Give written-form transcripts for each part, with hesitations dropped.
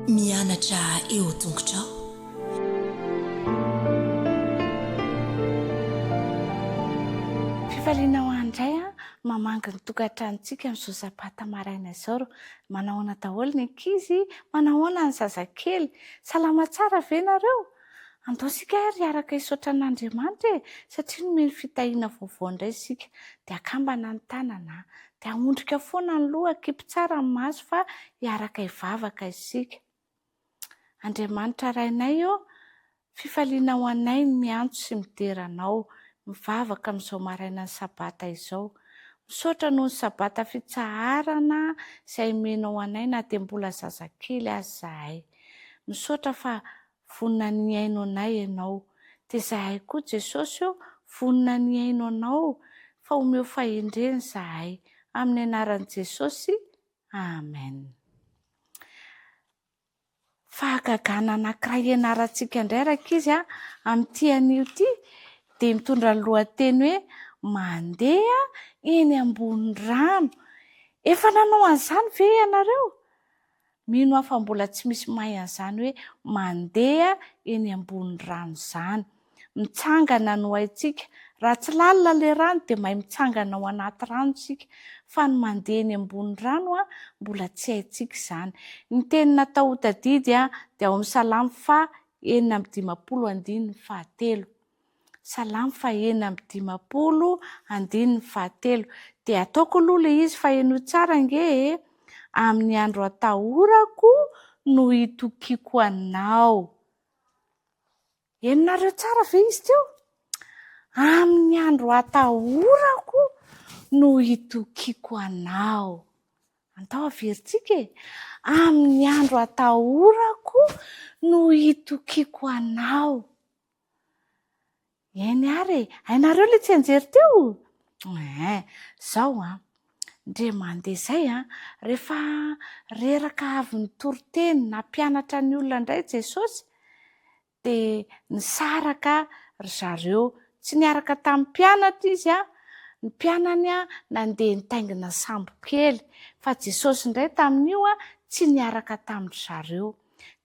Mianatra eo tongotrao. Fifaliana ho ahy indray an, mamangy ny tokantranontsika amin'izao sabata maraina izao. Manahoana daholo ny ankizy? Manahoana ny zazakely? Salama tsara ve nareo? Andao isika ary hiaraka hisaotra an'Andriamanitra e, satria nomeny fitahiana vaovao indray isika. Dia akambana ny tanana, dia ahondrika foana ny loha, akipy tsara ny maso fa hiaraka hivavaka isika. Andriamanitra Rainay ô, fifaliana ho anay ny miantso sy midera Anao, mivavaka amin'izao marainan'ny Sabata izao. Misaotra noho ny Sabata fitsaharana izay omenao anay na dia mbola zazakely aza izahay. Misaotra fa vonona ny hihaino anay Ianao. Dia izahay koa Jesosy ô, vonona ny hihaino Anao fa omeo fahendrena izahay. Amin'ny anaran'i Jesosy, Amen. Fahagagana anankiray ianarantsika indray rankizy a, amin'ity anio ity dia mitondra ny lohateny hoe mandeha eny ambony rano. Efa nanao an'izany ve ianareo? Mino aho fa mbola tsy misy mahay an'izany hoe mandeha eny ambony rano izany. Mitsangana no haintsika. Raha tsy lalina ilay rano dia mahay mitsangana ao anaty rano isika. Fa ny mandeha eny ambony rano mbola tsy haintsika izany. Ny teny natao ho tadidy dia ao amin'ny Salamo faha 56 andininy fahatelo. Salamo faha-56 andininy fahatelo. Dia ataoko aloha ilay izy fa henoy tsara ange e! Amin'ny andro atahorako no itokiako anao. Henonareo tsara ve izy teo? Amin'ny andro atahorako no itokiako anao. Andao averintsika e! Amin'ny andro atahorako no itokiako anao. Eny ary e! Hainareo ilay tsianjery teo? Eeh, izao an, ndre mandeha izay an, rehefa reraka avy nitory teny nampianatra ny olona indray Jesosy dia nisaraka ry zareo, tsy niaraka tamin'ny mpianatra izy an, ny mpianany an nandeha nitaingina sambo kely, fa Jesosy indray tamin'io an tsy niaraka tamin-dry zareo.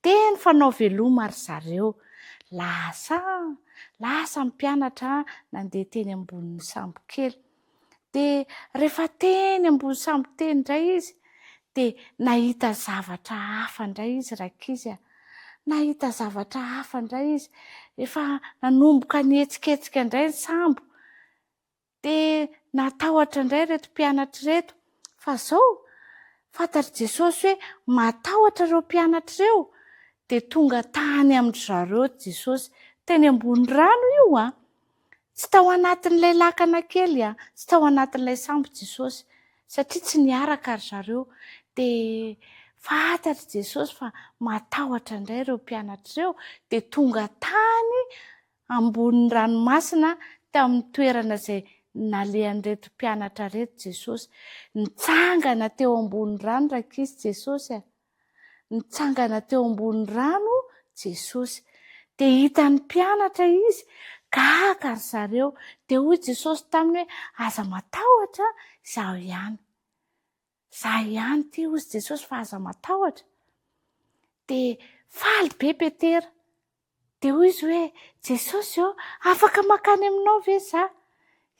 Teny fanao veloma ry zareo. Lasa, lasa ny mpianatra nandeha teny ambonin'ny sambo kely. Dia rehefa teny ambony sambo teny indray izy, dia nahita zavatra hafa indray izy rankizy a. Nahita zavatra hafa indray izy. Efa nanomboka nihetsiketsika indray ny sambo. Dia natahotra indray ireto mpianatra ireto. Fa izao, fantatr'i Jesosy hoe matahotra ireo mpianatra ireo, dia tonga tany amin-dry zareo Jesosy. Teny ambony rano io an! Tsy tao anatin'ilay lakana kely an, tsy tao anatin'ilay sambo Jesosy, satria tsy niaraka ry zareo. Dia fantatr'i Jesosy fa matahotra indray ireo mpianatra ireo, dia tonga tany ambonin'ny ranomasina teo amin'ny toerana izay nalehan'ireto mpianatra ireto Jesosy. Nitsangana teo ambony rano rankizy Jesosy a! Nitsangana teo ambony rano Jesosy. Dia hitan'ny mpianatra izy, gaga ry zareo. Dia hoy Jesosy taminy hoe, aza matahotra, izaho ihany. Izaho ihany ity, hoy Jesosy, fa aza matahotra. Dia faly be Petera. Dia hoy izy hoe, Jesosy ô, afaka mankany aminao ve za?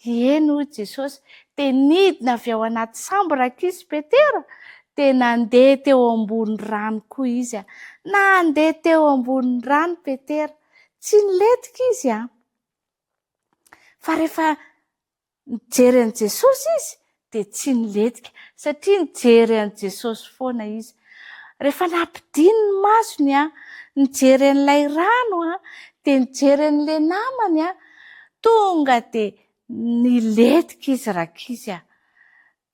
Eny, hoy Jesosy. Dia nidina avy ao anaty sambo rankizy Petera, dia nandeha teo ambony rano koa izy. Nandeha teo ambony rano Petera. Tsy nilentika izy an! Fa rehefa Nijery an'i Jesosy izy dia tsy nilentika satria nijery an'i Jesosy foana izy. Rehefa nampidiny ny masony, nijery an'ilay rano dia nijery an'ilay namany, tonga dia nilentika izy rankizy a!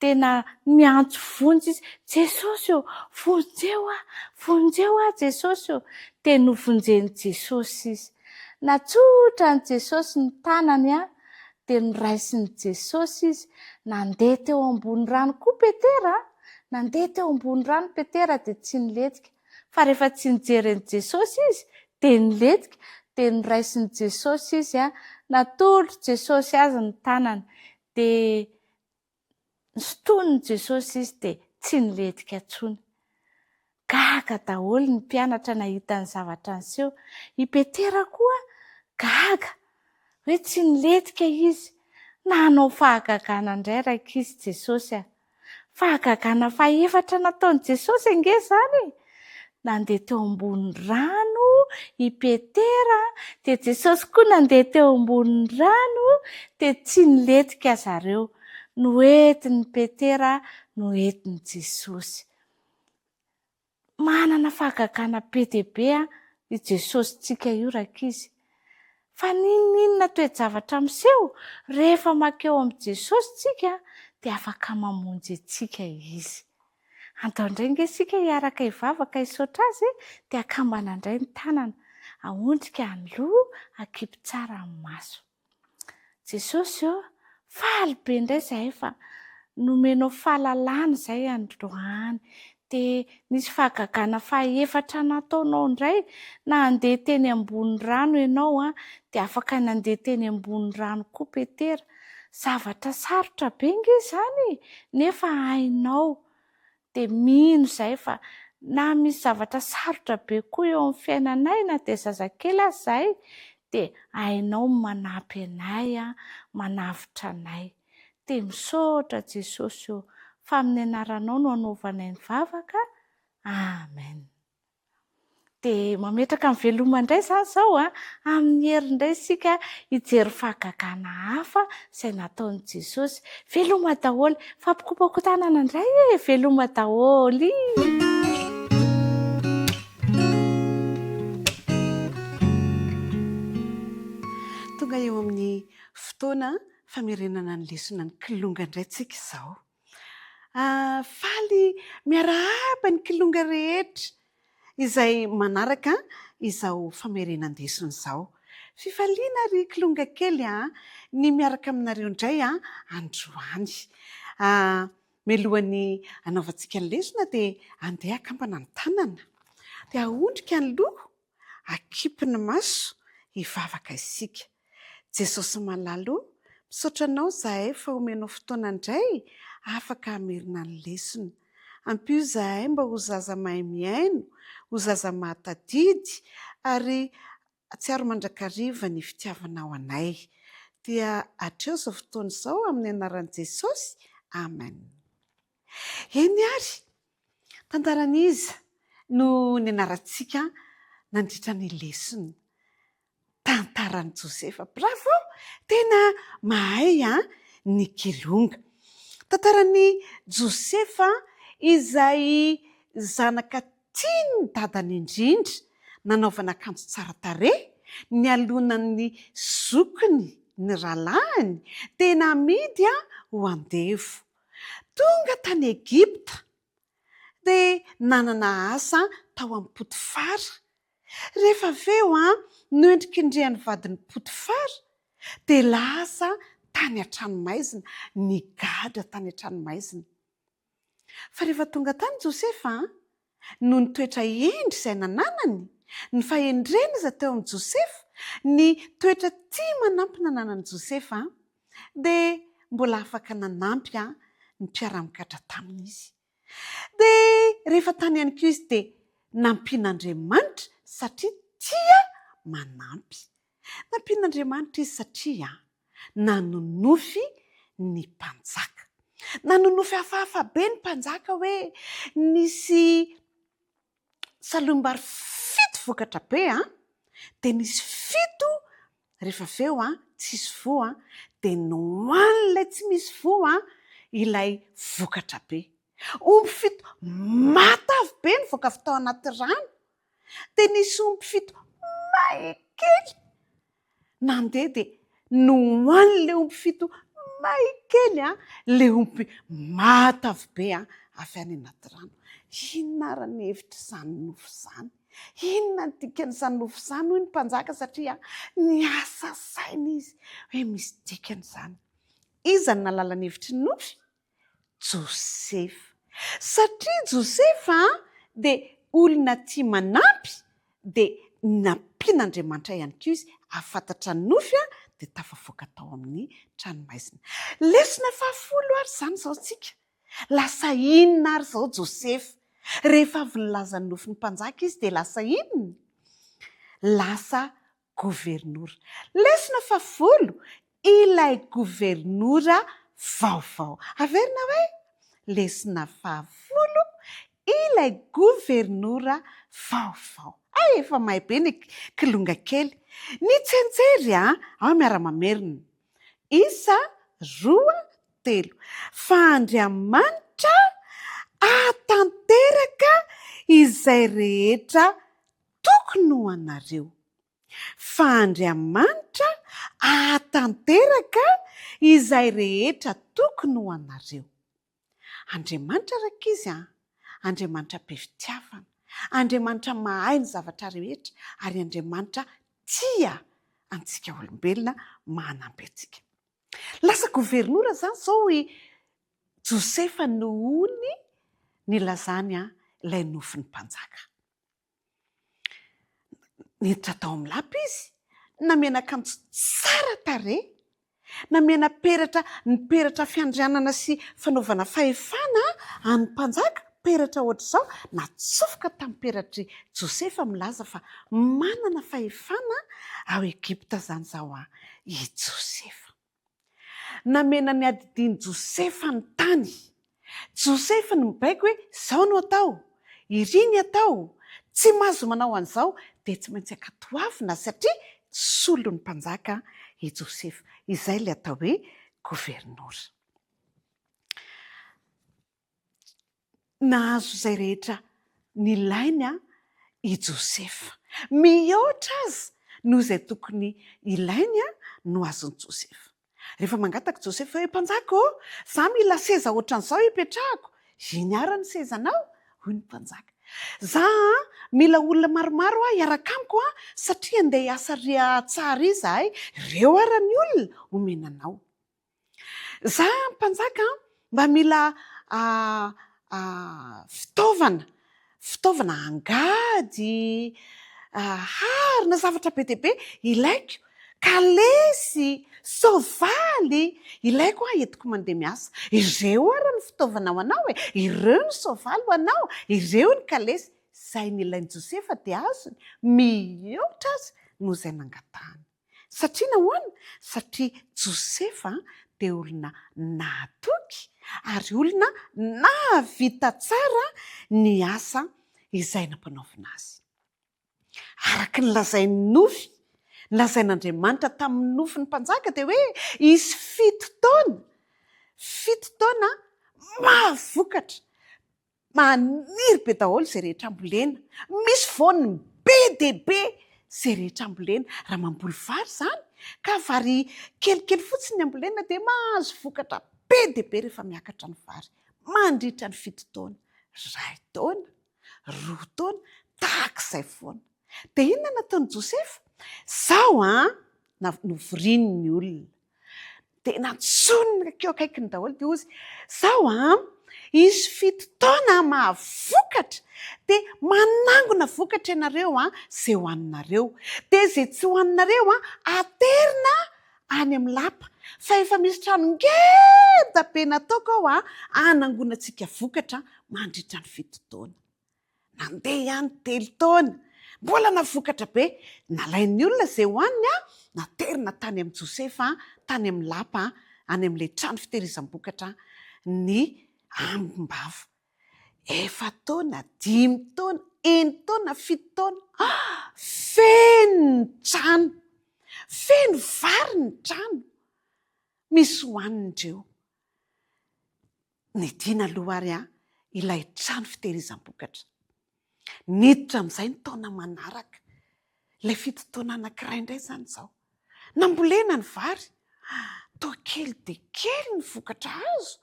Tena niantso vonjy izy, Jesosy ô, vonjeo aho, vonjeo aho Jesosy ô! Dia novonjen'i Jesosy izy. Natsotran'i Jesosy ny tanany dia noraisin'i Jesosy izy. Nandeha teo ambony rano koa Petera, nandeha teo ambony rano Petera dia tsy nilentika. Fa rehefa tsy nijery an'i Jesosy izy dia nilentika, dia noraisin'i Jesosy izy, natolotr'i Jesosy azy ny tanany. Dia Nosintonin'i Jesosy izy dia tsy nilentika intsony. Gaga. Gaga daholo ny mpianatra nahita ny zavatra niseho. I Petera koa gaga hoe tsy nilentika izy. Nanao fahagagana indray rankizy Jesosy a! Fahagagana fahefatra nataon'i Jesosy ange izany e! Nandeha teo ambony rano i Petera, dia Jesosy koa nandeha teo ambony rano, dia tsy nilentika zareo. Noentin'i Petera, noentin'i Jesosy. Manana fahagagana be dia be i Jesosintsika io rankizy. Fa n'inon'inona toe-javatra miseho, rehefa mankeo amin'i Jesosy tsika dia afaka mamonjy antsika Izy. Andao indray ange isika hiaraka hivavaka hisaotra Azy dia akambana indray ny tanana, ahondrika ny loha, akipy tsara ny maso. Jesosy ô, faly be indray izahay fa nomenao fahalalana izay androany. Dia nisy fahagagana fahefatra nataonao indray, na handeha teny ambony rano ianao an, dia afaka nandeha teny ambony rano koa Petera. Zavatra sarotra be ange izany e, nefa hainao. Dia mino izahay fa na misy zavatra sarotra be koa eo amin'ny fiainanay na dia zazakely aza izahay dia hainao ny manampy anay, manavotra anay. Dia misaotra Jesosy ô, fa amin'ny anaranao no anaovanay ny vavaka. Amen. Dia mametraka ny veloma indray izany izao an, amin'ny hery indray isika hijery fahagagana hafa izay nataon'i Jesosy. Veloma daholo, fampikopakotanana indray e, veloma daholo. Tonga eo amin'ny fotoana famerenana ny lesona ny kilonga indray tsika izao. Faly miarahaba ny kilonga rehetra izay manaraka izao famerenan-desona izao. Fifaliana ry kilonga kely a, ny miaraka aminareo indray androany. Mialohan'ny hanaovantsika ny lesona dia andeha akambana ny tanana. Dia ahondrika ny loha Akipy ny maso, hivavaka isika. Jesosy malala o, misaotra Anao izahay fa omenao fotoana indray afaka hamerina ny lesona. Ampio izahay mba ho zaza mahay mihaino, ho zaza mahatadidy ary hatsiaro mandrakariva ny fitiavanao anay. Dia hatreo izao fotoana izao amin'ny anaran'i Jesosy, Amen. Eny ary, tantaran'iza no nianarantsika nandritra ny lesona? Tantaran'i Josefa. Bravo! Tena mahay an ny kilonga. Tantaran'i Josefa izay zanaka tian'ny dadany indrindra, nanaovana akanjo tsara tarehy, nialonan'ny zokiny ny rahalahiny, dia namidy ho andevo. Tonga tany Egypta, dia nanana asa tao amin'i Potifara. Rehefa avy eo, noendrikendrehan'ny vadin'i Potifara, dia lasa tany an-tranomaizina, nigadra tany an-tranomaizina. Fa rehefa tonga tany Josefa, noho ny toetra hendry izay nananany, ny fahendrena izay teo amin'i Josefa, ny toetra tia manampy nananan'i Josefa, dia mbola afaka nanampy ny mpiara-migadra taminy izy. Dia rehefa tany ihany koa izy dia nampian'Andriamanitra satria tia manampy. Nampian'Andriamanitra izy satria nanonofy ny mpanjaka. Nanonofy hafahafa be ny mpanjaka hoe nisy salohim-bary fito vokatra be an, dia nisy fito rehefa avy eo an, tsisy voa an, dia nohanin'ilay tsy misy voa an, ilay vokatra be. Omby fito matavy be nivoaka avy tao anaty rano, dia nisy omby fito may kely nandeha dia nohanin'ilay omby fito may kely an, ilay omby matavy be an, avy any anaty rano. Inona ary ny hevitr'izany nofy izany? Inona ny dikan'izany nofy izany hoy ny mpanjaka satria niasa saina izy hoe misy dikany izany. Iza no nahalala ny hevitry ny nofy? Josefa. Satria Josefa dia olona tia manampy dia nampian'Andriamanitra ihany koa izy hahafantatra ny nofy dia tafavoaka tao amin'ny tranomaizina. Lesona fahafolo ary izany izao tsika. Lasa inona ary izao Josefa? Rehefa avy nilaza ny nofin'ny mpanjaka izy dia lasa inona? Lasa governora. Lesona fahafolo, ilay governora vaovao. Averina hoe, lesona fahafolo, ilay governora vaovao. Hay efa mahay be ny kilonga kely. Ny tsenjery an, ao miara-mamerina. Isa, roa, telo. Fa Andriamanitra hahatanteraka izay rehetra tokony ho anareo. Fa Andriamanitra hahatanteraka izay rehetra tokony ho anareo. Andriamanitra rankizy an! Andriamanitra be fitiavana, Andriamanitra mahay ny zavatra rehetra ary Andriamanitra tia antsika olombelona manampy antsika. Lasa governora izany izao i Josefa nohon'ny nilazany ilay nofin'ny mpanjaka. Niditra tao amin'ny lapa izy, namena akanjo tsara tarehy, namena peratra, ny peratra fiandrianana sy fanaovana fahefana an'ny mpanjaka, peratra ohatr'izao, natsofoka tamin'ny peratr'i Josefa milaza fa manana fahefana ao Egypta izany izao i Josefa. Namena ny adidian'i Josefa ny tany. Josefa no mibaiko hoe izao no atao, iry ny atao, tsy mahazo manao an'izao, dia tsy maintsy ankatoavina satria solon'ny mpanjaka i Josefa. Izay ilay atao hoe governora. Nahazo izay rehetra nilainy i Josefa. Mihoatra aza noho izay tokony hilainy no azon'i Josefa. Rehefa mangataka Josefa hoe, Mpanjaka ô, izaho mila seza hoatran'izao hipetrahako. Iny àry ny sezanao, hoy ny mpanjaka. Izaho mila olona maromaro hiaraka amiko satria handeha hiasa àry tsara izahay. Ireo àry ny olona homena anao. Za mpanjaka mba mila fitaovana, fitaovana angady, harona, zavatra be dia be ilaiko, kalesy, soavaly, ilaiko aho entiko mandeha miasa. Ireo ary ny fitaovana ho anao e, ireo ny soavaly ho anao, ireo ny kalesy. Izay nilain'i Josefa dia azony, mihoatra aza noho izay nangatahany. Satria nahoana? Satria Josefa dia olona nahatoky ary olona nahavita tsara ny asa izay nampanaovina azy. Araka ny lazain'ny nofy, nolazain'Andriamanitra tamin'ny nofin'ny mpanjaka dia hoe hisy fito taona, fito taona mahavokatra, Maniry be daholo izay rehetra ambolena. Misy voany be dia be izay rehetra ambolena. Raha mamboly vary izany, ka vary kelikely fotsiny ny ambolena dia mahazo vokatra be dia be rehefa miakatra ny vary. Mandritra ny fito taona, iray taona, roa taona, tahaka izay foana. Dia inona no nataon'i Josefa? Izao an, novoriny ny olona. Dia nantsoiny nankeo akaikiny daholo dia hozy, Izao an, hisy fito taona mahavokatra, dia manangona vokatra ianareo an, izay hohaninareo. Dia izay tsy hohaninareo an, aterina any amin'ny lapa. Fa efa misy trano ngeda be nataoko ao an, hanangonantsika vokatra mandritra ny fito taona. Nandeha ihany telo taona, mbola nahavokatra be. Nalain'ny olona izay hohaniny, naterina tany amin'i Josefa, tany amin'ny lapa, any amin'ilay trano fitehirizam-bokatra ny ambim-bava. Efa-taona, dimy taona, enin-taona, fito taona, feno ny trano, feno vary ny trano, misy hohanin-dreo. Nidina aloha ary ilay trano fitehirizam-bokatra. Niditra amin'izay ny taona manaraka. Ilay fito taona anankiray indray izany izao. Nambolena ny vary. Toa kely dia kely ny vokatra azo.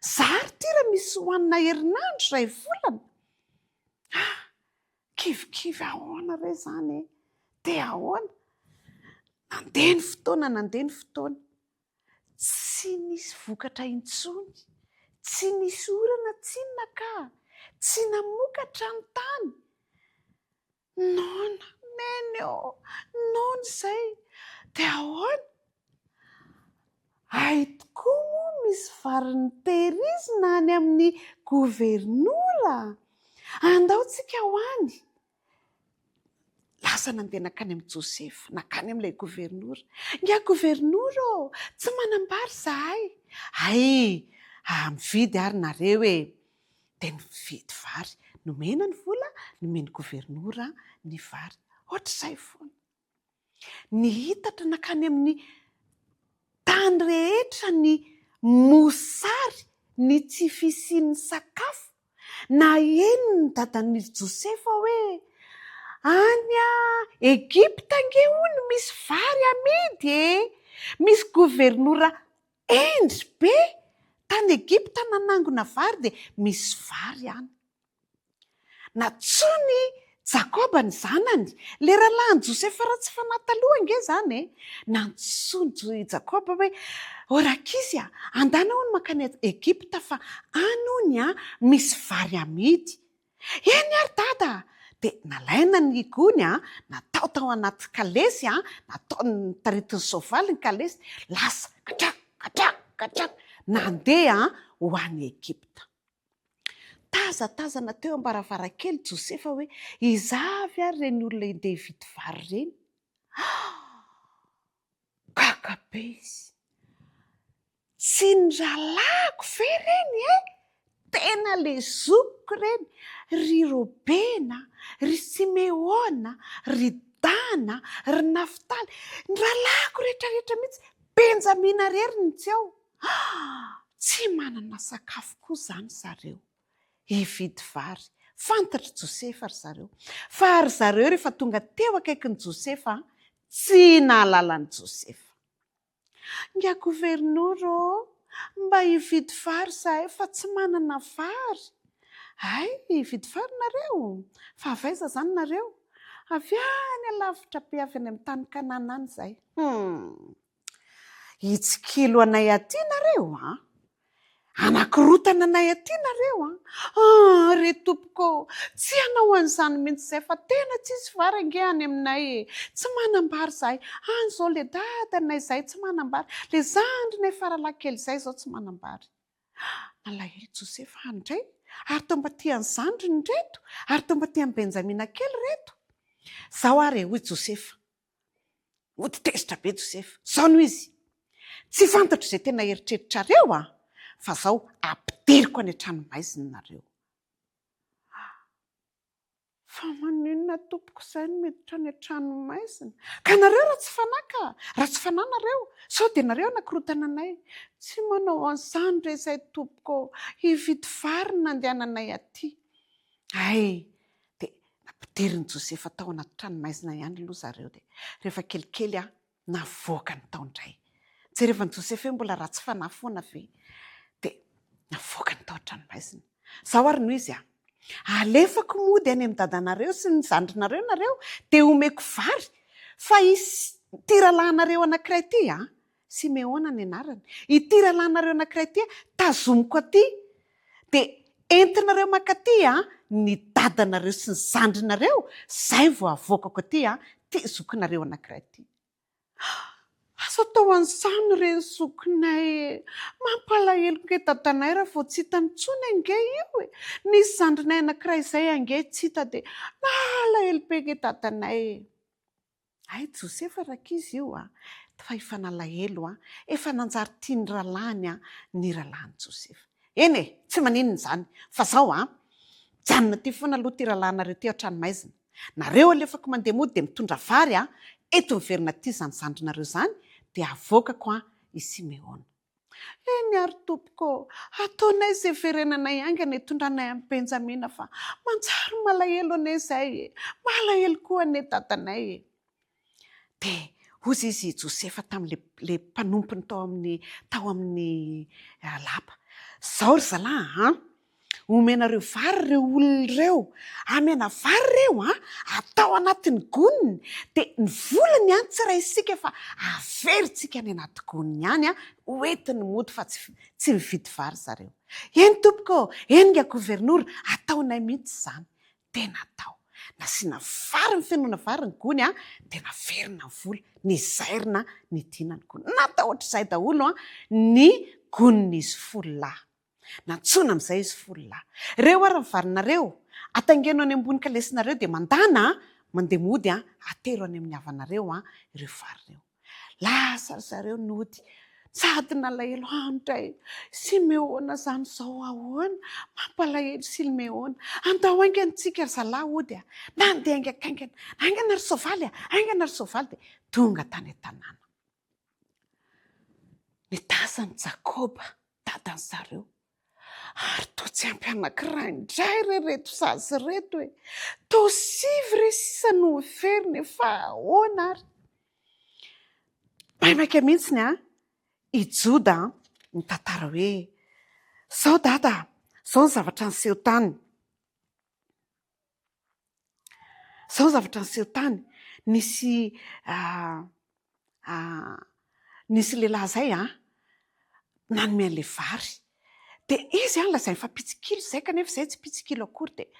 Zary ity raha misy hohanina herinandro, iray volana. Ah! Kivikivy ahoana re izany e? Dia ahoana? Nandeha ny fotoana, nandeha ny fotoana. Tsy nisy vokatra intsony, tsy nisy orana tsinona ka, tsy namokatra ny tany. Noana, Neny ô, noana izay, dia ahoana? Hay tokoa moa misy vary notehirizina any amin'ny governora. Andao tsika ho any. Lasa nandeha nankany amin'i Josefa, nankany amin'ilay governora. Ingahy governora ô, tsy manam-bary izahay. Hay, mividy ary nareo e. Dia nividy vary. Nomena ny vola, nomen'ny governora ny vary. Ohatr'izay foana. Nihitatra nankany amin'ny tany rehetra ny mosary, ny tsy fisian'ny sakafo. Naheno ny dadan'i Josefa hoe, Any Egypta ange hono misy vary amidy e! Misy governora hendry be tany Egypta nanangona vary dia misy vary any. Nantsoin'i Jakoba ny zanany, ilay rahalahin'i Josefa ratsy fanahy taloha ange izany e! Nantsoin'i Jakoba hoe, Ô rankizy a, andana hono mankany Egypta fa any hono misy vary amidy. Eny ary dada a! Dia nalaina ny gony a, natao tao anaty kalesy a, natao notaritin'ny soavaly ny kalesy, lasa katrak, katrak, katrak, nandeha ho any Egypta. Tazatazana teo am-baravarankely Josefa hoe iza avy ary ireny olona handeha hividy vary ireny. Gaga be izy. Tsy ny rahalahiko ve ireny e? Tena ilay zokiko ireny. Ry Robena, ry Simeona, ry Dana, ry Naftaly. Ny rahalahiko rehetrarehetra mihitsy. Benjamina irery no tsy ao. Tsy manana sakafo koa izany zareo. Hividy vary. Fantatr'i Josefa ry zareo. Fa ry zareo rehefa tonga teo akaikin'i Josefa, tsy nahalala an'i Josefa. Ingahy governora ô, mba hividy vary izahay fa tsy manana vary. Hay, hividy vary nareo? Fa avy aiza izany nareo? Avy any alavitra be avy any amin'ny tany Kanana any izahay. Hum! Hitsikilo anay aty nareo an! Hanakorotana anay aty nareo an! Ah re tompoko ô! Tsy hanao an'izany mihitsy izahay fa tena tsisy vary ange any aminay e! Tsy manam-bary izahay. Any izao le dadanay izahay tsy manam-bary, le zandrinay faralahy kely izay izao tsy manam-bary. Nalahelo Josefa any indray, ary toa mba tia ny zandriny ireto, ary toa mba tia an'i Benjamina kely ireto. Izao ary e, hoy Josefa, Mody tezitra be Josefa. Izao no izy, Tsy fantatro izay tena eritreritrareo an, fa izao ampidiriko any an-tranomaizina nareo. Fa maninona tompoko izay no miditra any an-tranomaizina? Ka nareo ratsy fanahy ka! Ratsy fanahy nareo! Sao dia nareo hanakorontana anay? Tsy manao an'izany re izay tompoko ô! Hividy vary no nandehananay aty. Hay! Dia nampidirin'i Josefa tao anaty tranomaizina ihany aloha zareo dia rehefa kelikely an, navoakany tao indray. Jerevan'i Josefa hoe mbola ratsy fanahy foana ve? Dia navoakany tao an-tranomaizina. Izao ary no izy an, alefako mody any amin'ny dadanareo sy ny zandrinareo nareo dia omeko vary fa hisy ity rahalahinareo anankiray ity an, Simeona ny anarany. Ity rahalahinareo anankiray ity, tazomiko aty, dia entinareo mankaty ny dadanareo sy ny zandrinareo, izay vao avoakako aty ity zokinareo anankiray ity. Aza atao an'izany re ny zokinay e! Mampalahelo ange dadanay raha vao tsy hitany intsony ange io e! Nisy zandrinay anankiray izay ange tsy hita dia nalahelo be ange dadanay e! Hay Josefa rankizy io a! Fa efa nalahelo a! Efa nanjary tia ny rahalahiny a! Ny rahalahin'i Josefa. Eny e! Tsy maninona izany. Fa zao a! Mijanona aty foana aloha ity rahalahinareo ity ao an-tranomaizina. Nareo alefako mandeha mody dia mitondra vary a! Eto miverina aty izany zandrinareo izany dia avoakako a! I Simeona. Eny ary tompoko ô, ataonay izay hiverenanay haingana hitondranay an'i Benjamina fa manjary malahelo anie izay e! Malahelo koa anie dadanay e! Dia hozy izy i Josefa tamin'ilay mpanompony tao amin'ny tao amin'ny lapa, Izao ry zalahy an! Omenareo vary ireo olona ireo. Amena vary ireo an, atao anatin'ny goniny, dia ny volany an tsy raisika fa averintsika any anaty goniny any an, hoentiny mody fa tsy tsy mividy vary zareo. Eny tompoko ô, eny nga governora, ataonay mihitsy izany. Dia natao. Nasiana vary nifenoana vary ny gony an, dia naverina ny vola, nizairina nidina ny gony. Natao ohatr'izay daholo an ny gonin'izy fololahy. Nantsoina amin'izay izy fololahy. Ireo ary ny varinareo, ataingeno any ambony kalesinareo dia mandàna an, mandeha mody an, atero any amin'ny havanareo an, ireo vary ireo. Lasa ry zareo nody, sady nalahelo handray. Simeona izany izao ahoana? Mampalahelo Silmeona. Andao haingana tsika ry zalahy hody a! Nandeha haingankaingana, haingana ry soavaly a! Haingana ry soavaly dia tonga tany an-tanàna. Nitazan'i Jakoba, dadan'i zareo. Ary toa tsy ampy anankiray indray re ireto zaza ireto e! Toa sivy re sisa no heverina e, fa ahoana ary? Maimaika mihitsy ny an, i Joda nitantara hoe, Izao dada, izao ny zavatra niseho tany. Izao ny zavatra niseho tany, nisy nisy lehilahy izay an, nanome an'ilay vary. Dia izy an, lazainy fa mpitsikilo izay kanefa izay tsy mpitsikilo akory dia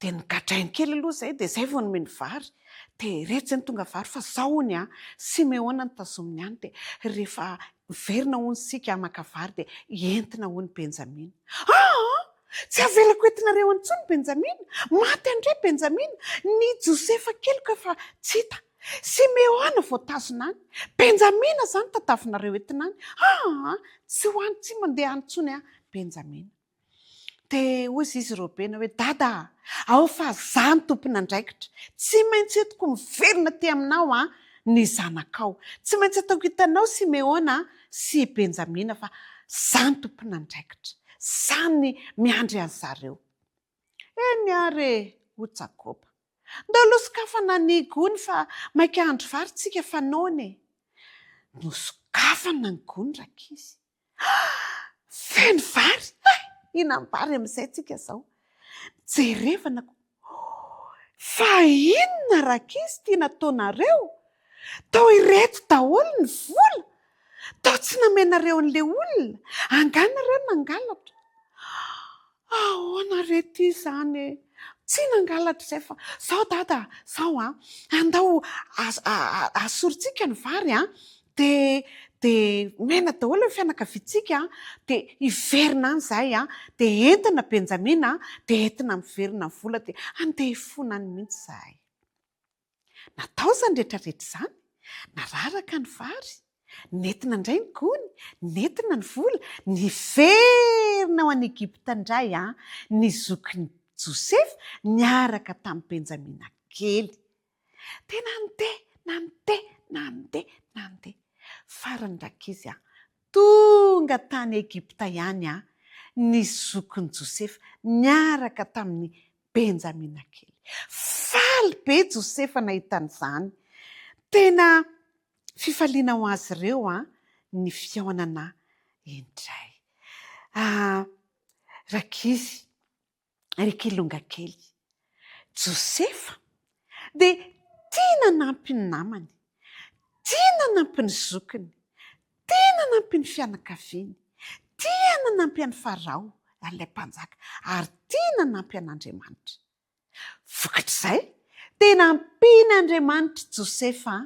dia nogadrainy kely aloha izay dia izay vao nomeny vary. Dia ireto izay no tonga vary fa izao hono an, Simeona no tazominy any dia rehefa miverina hono isika maka vary dia entina hono Benjamina. Aa! Tsy avelako entinareo any intsony Benjamina! Maty any indray Benjamina! Ny Josefa keliko efa tsy hita. Simeona voatazona any. Benjamina izany tadavinareo entina any. Aa! Tsy ho any, tsy mandeha any intsony aho Benjamina. Dia hoy izy Robena hoe, Dada a! Ao fa za no tompon'andraikitra. Tsy maintsy entiko miverina aty aminao an, ny zanakao. Tsy maintsy ataoko hitanao Simeona sy Benjamina fa za no tompon'andraikitra. Za ny miandry an'zareo. Eny ary e! hoy Jakoba. Ndao aloha sokafana ny gony fa maika hahandro vary tsika fa noana e! Nosokafana ny gony rankizy. Feno vary! Hay! Hihinam-bary amin'izay tsika izao. Jerevana ko. Fa inona rankizy ity nataonareo? Tao ireto daholo ny vola? Tao tsy namenareo an'ilay olona? Angaha nareo nangalatra? Ahoana re ty izany e? Tsy nangalatra izay fa zao dada a, zao a, andao asorintsika ny vary a, dia dia omena daholo ny fianakaviantsika a, dia hiverina any izahay a, dia entina Benjamina a, dia entina miverina ny vola dia andeha hifona any mihitsy izahay. Natao izany rehetra rehetra izany, nararaka ny vary, nentina indray ny gony, nentina ny vola, niverina ho any Egypta indray ny zokin'i Josefa niaraka tamin'i Benjamina kely. Dia nandeha, nandeha, nandeha, nandeha. Farany rankizy a, tonga tany Egypta ihany ny zokin'i Josefa niaraka tamin'i Benjamina kely. Faly be Josefa nahita an'izany. Tena fifaliana ho azy ireo ny fihaonana indray. Ah, rankizy, ry kilonga kely. Josefa dia tia nanampy ny namany, tia nanampy ny zokiny, Tia nanampy ny fianakaviany, tia nanampy an'i Farao, ilay mpanjaka, ary tia nanampy an'Andriamanitra. Vokatr'izay, dia nampian'Andriamanitra i Josefa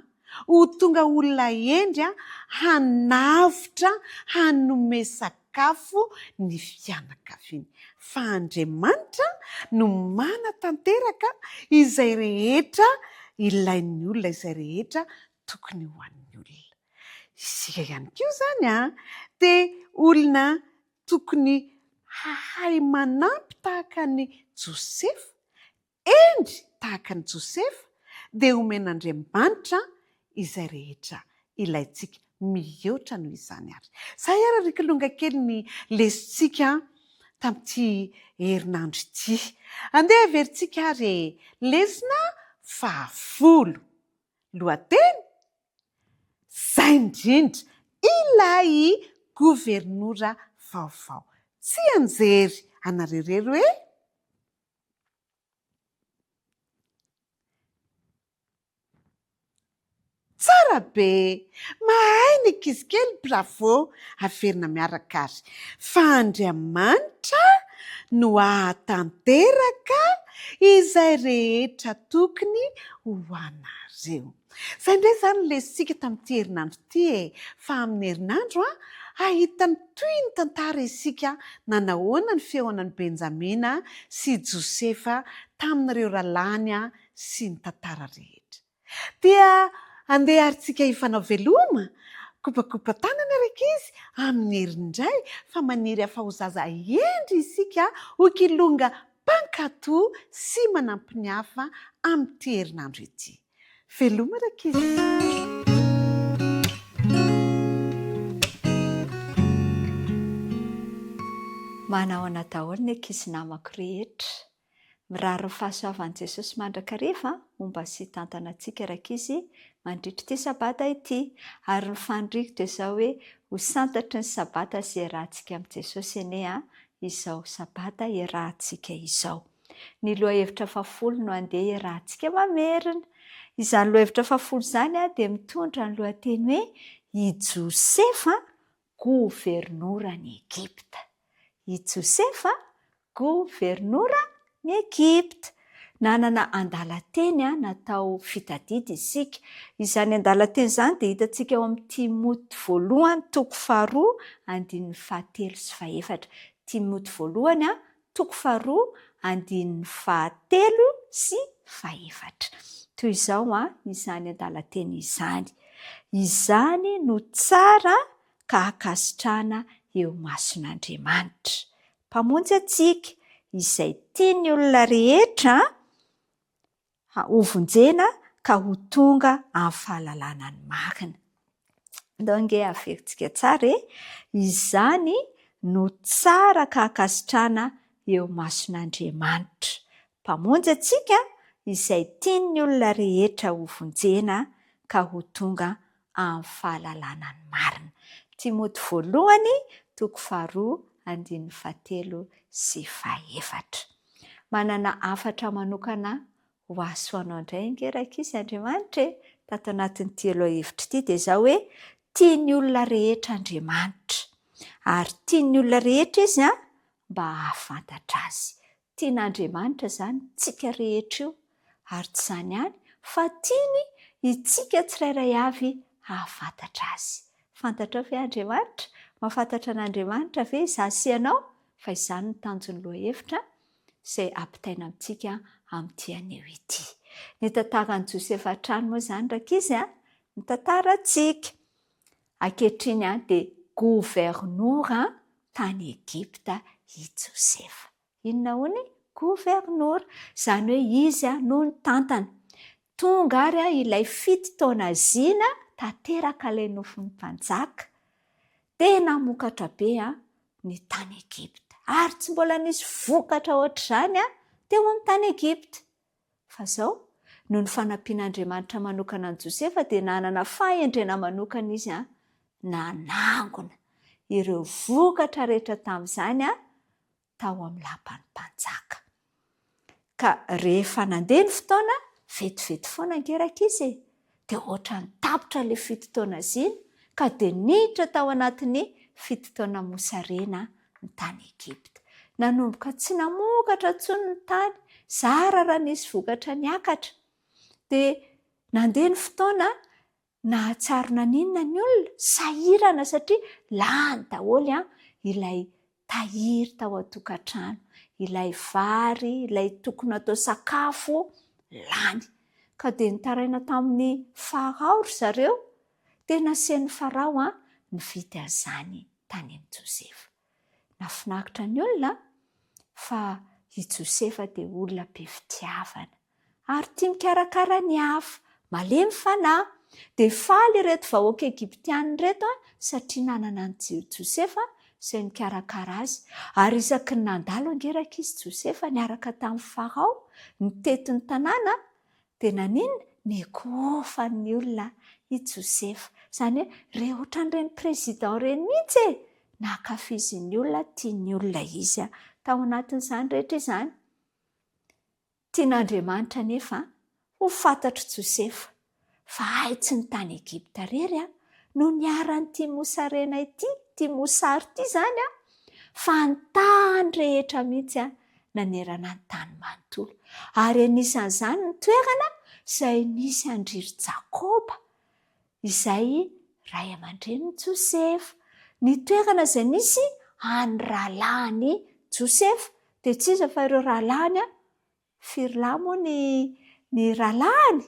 ho tonga olona hendry hanavotra, hanome sakafo ny fianakaviany. Fa Andriamanitra no manatanteraka izay rehetra ilain'ny olona, izay rehetra tokony ho an'ny olona. Isika ihany koa izany dia olona tokony hahay manampy tahaka an'i Josefa, hendry tahaka an'i Josefa, dia omen'Andriamanitra izay rehetra ilaintsika, mihoatra noho izany ary. Izay ary ry kilonga kely ny lesontsika tamin'ity herinandro ity. Andeha heverintsika ary e! Lesona fahafolo. Lohateny, Izay indrindra ilay governora vaovao. Tsy hianjery anareo irery hoe. Tsara be! Mahay ny ankizy kely, bravo! Averina miaraka ary. Fa Andriamanitra no hahatanteraka izay rehetra tokony ho anareo. Izay indray izany ny lesotsika tamin'ity herinandro ity e! Fa amin'ny herinandro an, Hahita ny tohin'ny tantara isika nanahoana ny fihaonan'i Benjamina sy i Josefa tamin'ireo rahalahiny sy ny tantara rehetra. Dia andeha ary tsika hifanao veloma, kopakopa-tanana ry ankizy, amin'ny heriny indray fa maniry afa ho zaza hendry isika ho kilonga mpankatò sy manampy ny hafa amin'ity herinandro ity. Veloma rankizy. Manahoana daholo ny ankizy namako rehetra. Mirary ny fahasoavan'i Jesosy mandrakariva homba sy hitantana antsika rankizy mandritra ity sabata ity. Ary ny faniriako dia izao hoe ho santatry ny sabata izay iarahantsika amin'i Jesosy anie izao sabata iarahantsika izao. Ny lohahevitra fahafolo no andeha iarahantsika mamerina. Izany lohahevitra fahafolo izany dia mitondra ny lohateny hoe I Josefa governoran'i Egypta. I Josefa governoran'i Egypta. Nanana andalan-teny natao fitadidy isika. Izany andalan-teny izany dia hitantsika ao amin'ny Timoty voalohany toko faharoa andininy fahatelo sy fahefatra. Timoty voalohany toko faharoa andininy fahatelo sy fahefatra. Toy izao izany andalan-teny izany, Izany no tsara ka ankasitrahana eo imason'Andriamanitra, Mpamonjy antsika, izay tian'ny olona rehetra hovonjena ka ho tonga amin'ny fahalalana ny marina. Ndao ange averintsika tsara e! Izany no tsara ka ankasitrahana eo imason'Andriamanitra, Mpamonjy antsika, izay tian'ny olona rehetra hovonjena ka ho tonga amin'ny fahalalana ny marina. Timoty voalohany, toko faharoa, andininy fahatelo sy fahefatra. Manana hafatra manokana ho ahy sy ho anao indray ange rankizy Andriamanitra e! Tato anatin'ity lohahevitra ity dia izao hoe, tian'ny olona rehetra Andriamanitra. Ary tian'ny olona rehetra Izy mba hahafantatra Azy. Tian'Andriamanitra izany tsika rehetra io, ary tsy izany ihany fa tiany itsika tsirairay avy hahafantatra Azy. Fantatrao ve Andriamanitra? Mahafantatra an'Andriamanitra ve izaho sy ianao? Fa izany no tanjon'ny lohahevitra izay ampitaina amintsika amin'ity anio ity. Ny tantaran'i Josefa hatrany moa izany rankizy a, ny tantarantsika. Ankehitriny dia governora tany Egypta i Josefa. Inona hono? Governora. Izany hoe izy no nitantana. Tonga ary ilay fito taona zina, tanteraka ilay nofin'ny mpanjaka. Dia namokatra be ny tany Egypta. Ary tsy mbola nisy vokatra hoatr'izany teo amin'ny tany Egypta. Fa izao, noho ny fanampian'Andriamanitra manokana an'i Josefa dia nanana fahendrena manokana izy nanangona ireo vokatra rehetra tamin'izany tao amin'ny lapan'ny mpanjaka. Ka rehefa nandeha ny fotoana, vetivety foana ange rankizy e! Dia ohatran'ny tapitra ilay fito taona zina, ka dia niditra tao anatin'ny fito taona mosarena ny tany Egypta. Nanomboka tsy namokatra intsony ny tany, zara raha nisy vokatra niakatra. Dia nandeha ny fotoana, Nahatsiaro naninona ny olona? Sahirana satria lany daholo ilay tahiry tao an-tokantrano, ilay vary, ilay tokony hatao sakafo, lany. Ka dia nitaraina tamin'i Farao ry zareo, dia nasian'i Farao nividy an'izany tany amin'i Josefa. Nahafinaritra ny olona fa i Josefa dia olona be fitiavana ary tia mikarakara ny hafa, malemy fanahy. Dia faly ireto vahoaka egyptiana ireto satria nanana an'i Josefa izay nikarakara azy. Ary isaky ny nandalo ange rankizy Josefa niaraka tamin'i Farao nitety ny tanàna Dia naninona? Nikohofan'ny olona i Josefa. Izany hoe re ohatran'ireny président ireny mihitsy e! Nankafizin'ny olona, tian'ny olona izy tao anatin'izany rehetra izany. Tian'Andriamanitra anefa ho fantatr'i Josefa fa hay tsy ny tany Egypta irery no niharan'ity mosarena ity, ity mosary ity izany, fa ny tany rehetra mihitsy nanerana ny tany manontolo. Ary anisan'izany ny toerana izay nisy an-dry ry Jakoba, izay ray aman-drenin'i Josefa. Ny toerana izay nisy an'ny rahalahin'i Josefa, dia tsy iza fa ireo rahalahiny, firy lahy moa ny ny rahalahiny?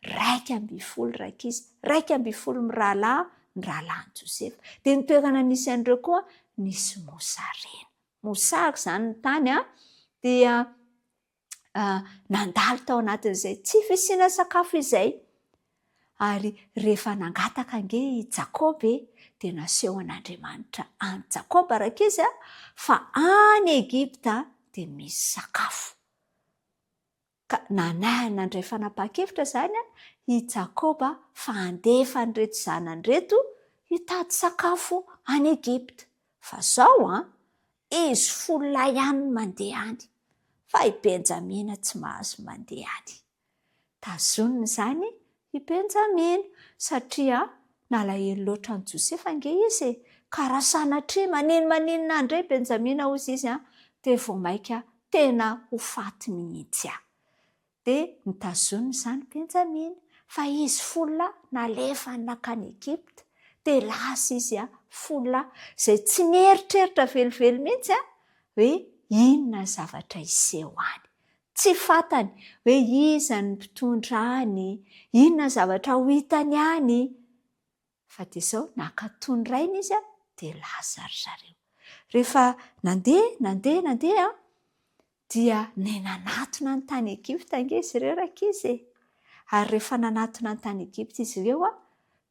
11 rankizy, 11 mirahalahy ny rahalahin'i Josefa. Dia ny toerana nisy an'ireo koa nisy mosarena. Mosary izany ny tany dia nandalo tao anatin'izay tsy fisiana sakafo izay. Ary rehefa nangataka ange i Jakoba e, dia nasehon'Andriamanitra an'i Jakoba rankizy fa any Egypta dia misy sakafo. Ka nanahy nandray fanapahan-kevitra izany i Jakoba fa handefa an'ireto zanany ireto hitady sakafo any Egypta. Fa izao an, izy fololahy ihany no mandeha any, fa i Benjamina tsy mahazo mandeha any. Tazonina izany i Benjamina, satria nalahelo loatra an'i Josefa ange izy e! Ka raha sanatria maninomaninona any indray i Benjamina, hozy izy, dia vao mainka tena ho faty mihitsy aho. Dia notazonina izany Benjamina, fa izy fololahy nalefany nankany Egypta. Dia lasa izy fololahy, izay tsy nieritreritra velively mihitsy hoe inona ny zavatra hiseho any. Tsy fantany hoe iza no mpitondra any, inona ny zavatra ho hitany any. Fa dia izao, nankatò ny rainy izy dia lasa ry zareo. Rehefa nandeha, nandeha, nandeha, dia nenanatona ny tany Egypta ange izy ireo rankizy e! Ary rehefa nanatona ny tany Egypta izy ireo,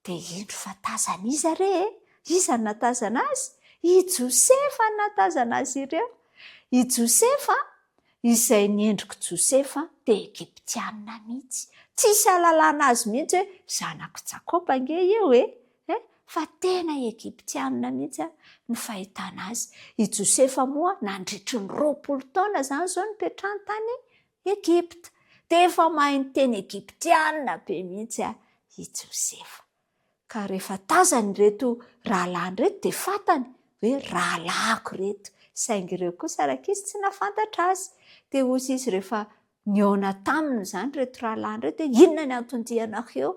dia indro fa tazan'iza re e? Iza no nahatazana azy? I Josefa no nahatazana azy ireo. I Josefa, izay ny endrik'i Josefa dia Egyptiana mihitsy. Tsisy ahalalana azy mihitsy hoe zanak'i Jakoba ange io e! Eh, fa tena Egyptiana mihitsy ny fahitana azy. I Josefa moa nandritry ny 20 taona izany izao nipetrahany tany Egypta. Dia efa mahay niteny Egyptiana be mihitsy i Josefa. Ka rehefa tazany ireto rahalahiny ireto dia fantany hoe rahalahiko ireto. Saingy ireo kosa rankizy tsy nahafantatra azy. Dia hozy izy rehefa nihaona taminy izany ireto rahalahiny ireto hoe inona ny anton-dianareo?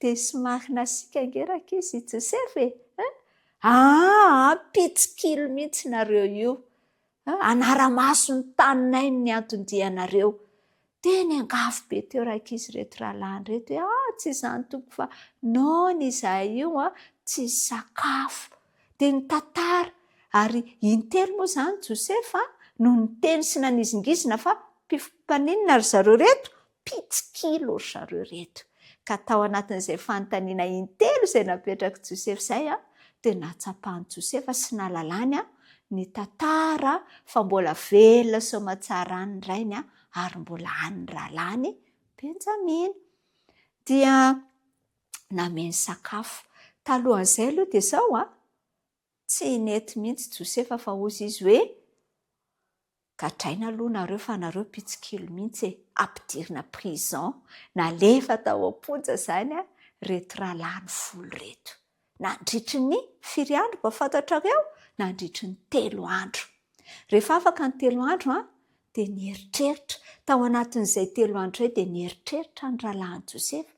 Dia somary nasiaka ange rankizy i Josefa e! Aa, mpitsikilo mihitsy nareo io. Hanara-maso ny taninay ny anton-dianareo. Dia niangavy be teo rankizy ireto rahalahiny ireto hoe ah tsy izany tompoko fa noana izahay io an, tsisy sakafo. Dia nitantara, ary intelo moa izany Josefa no niteny sy nanizingizina fa mpaninona ry zareo ireto? Mpitsikilo ry zareo ireto. Ka tao anatin'izay fanontaniana intelo izay napetrak'i Josefa izay, dia nahatsapan'i Josefa sy nahalalany ny tantara fa mbola velona soamantsara any ny rainy ary mbola any ny rahalahiny Benjamina. Dia nameny sakafo. Talohan'izay aloha dia izao, tsy nety mihitsy Josefa fa hozy izy hoe, Gadraina aloha nareo fa nareo mpitsikilo mihitsy e! Ampidirina prison, nalefa tao am-ponja zany reto rahalahiny folo reto. Nandritry ny firy andro mba fantatrareo? Nandritry ny telo andro. Rehefa afaka ny telo andro an, dia nieritreritra, tao anatin'izay telo andro izay dia nieritreritra ny rahalahin'i Josefa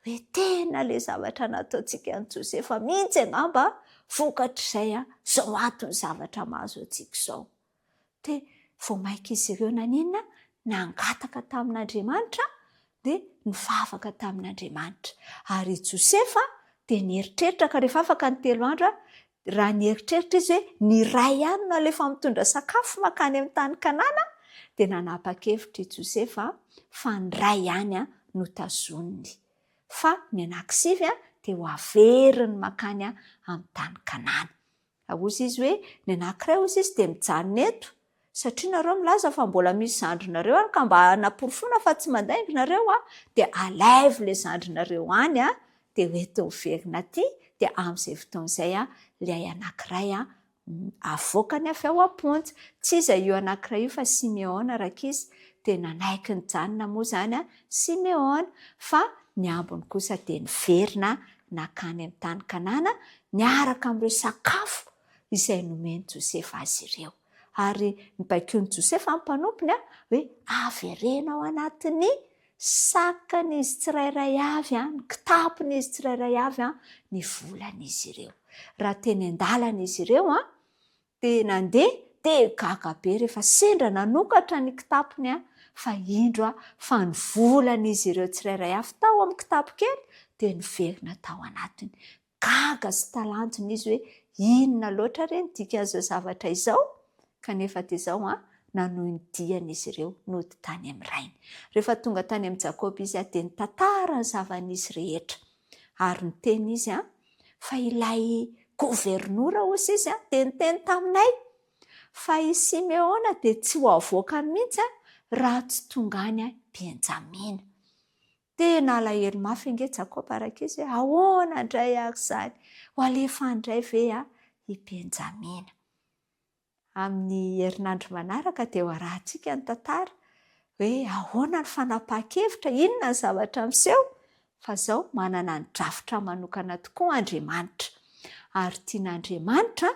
hoe tena ilay zavatra nataontsika an'i Josefa mihitsy angamba vokatr'izay izao anton'ny zavatra mahazo antsika izao. Dia vao mainka izy ireo naninona? Nangataka tamin'Andriamanitra, dia nivavaka tamin'Andriamanitra. Ary i Josefa dia nieritreritra ka rehefa afaka ny telo andro, raha nieritreritra izy hoe ny iray ihany no alefa mitondra sakafo mankany amin'ny tany Kanana, dia nanapa-kevitra i Josefa fa ny iray ihany no tazoniny. Fa ny anankisivy dia ho averiny mankany amin'ny tany Kanana. Hozy izy hoe, ny anankiray hozy izy dia mijanona eto, satria nareo milaza fa mbola misy zandrinareo any ka mba hanaporofoana fa tsy mandainga nareo an, dia alaivo ilay zandrinareo any an, dia hoento miverina aty, dia amin'izay fotoana izay an, ilay anankiray an, avoakany avy ao am-ponja. Tsy iza io anankiray io fa Simeona rankizy, dia nanaiky nijanona moa izany an, Simeona, fa ny ambiny kosa dia niverina nankany amin'ny tany Kanana niaraka amin'ireo sakafo izay nomen'i Josefa azy ireo. Ary nibaikoin'i Josefa ny mpanompony hoe, Avereno ao anatin'ny sakan'izy tsirairay avy, ny kitapon'izy tsirairay avy, ny volan'izy ireo. Raha teny an-dalana izy ireo an, dia nandeha dia gaga be rehefa sendra nanokatra ny kitapony an, fa indro an, fa ny volan'izy ireo tsirairay avy tao amin'ny kitapo kely dia niverina tao anatiny. Gaga sy talanjona izy hoe inona loatra re ny dikan'izao zavatra izao? Kanefa dia izao an, nanohy ny diany izy ireo nody tany amin'ny rainy. Rehefa tonga tany amin'i Jakoba izy dia nitantara ny zava-nisy rehetra. Ary niteny izy an, fa ilay governora hozy izy an, dia niteny taminay fa i Simeona dia tsy ho avoakany mihitsy an, raha tsy tonga any Benjamina. Tena alahelo mafy ange Jakoba rankizy hoe ahoana indray ary izany? Ho alefa indray ve i Benjamina? Amin'ny herinandro manaraka dia ho arahantsika ny tantara hoe ahoana ny fanapahan-kevitra, inona ny zavatra miseho, fa izao manana ny drafitra manokana tokoa Andriamanitra. Ary tian'Andriamanitra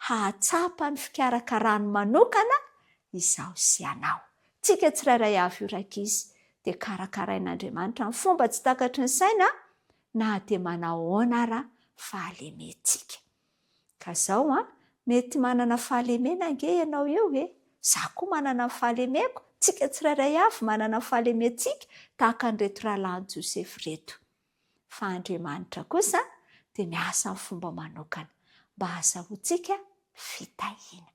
hahatsapa ny fikarakarany manokana izaho sy ianao. Tsika tsirairay avy io rankizy dia karakarain'Andriamanitra amin'ny fomba tsy takatry ny saina na dia manao ahoana ara fahalementsika. Ka zao an, mety manana fahalemena ange ianao eo e, za koa manana ny fahalemeko, tsika tsirairay avy manana ny fahalementsika tahaka an'ireto rahalahin'i Josefa ireto. Fa Andriamanitra kosa dia miasa amin'ny fomba manokana mba hahazahoantsika fitahiana.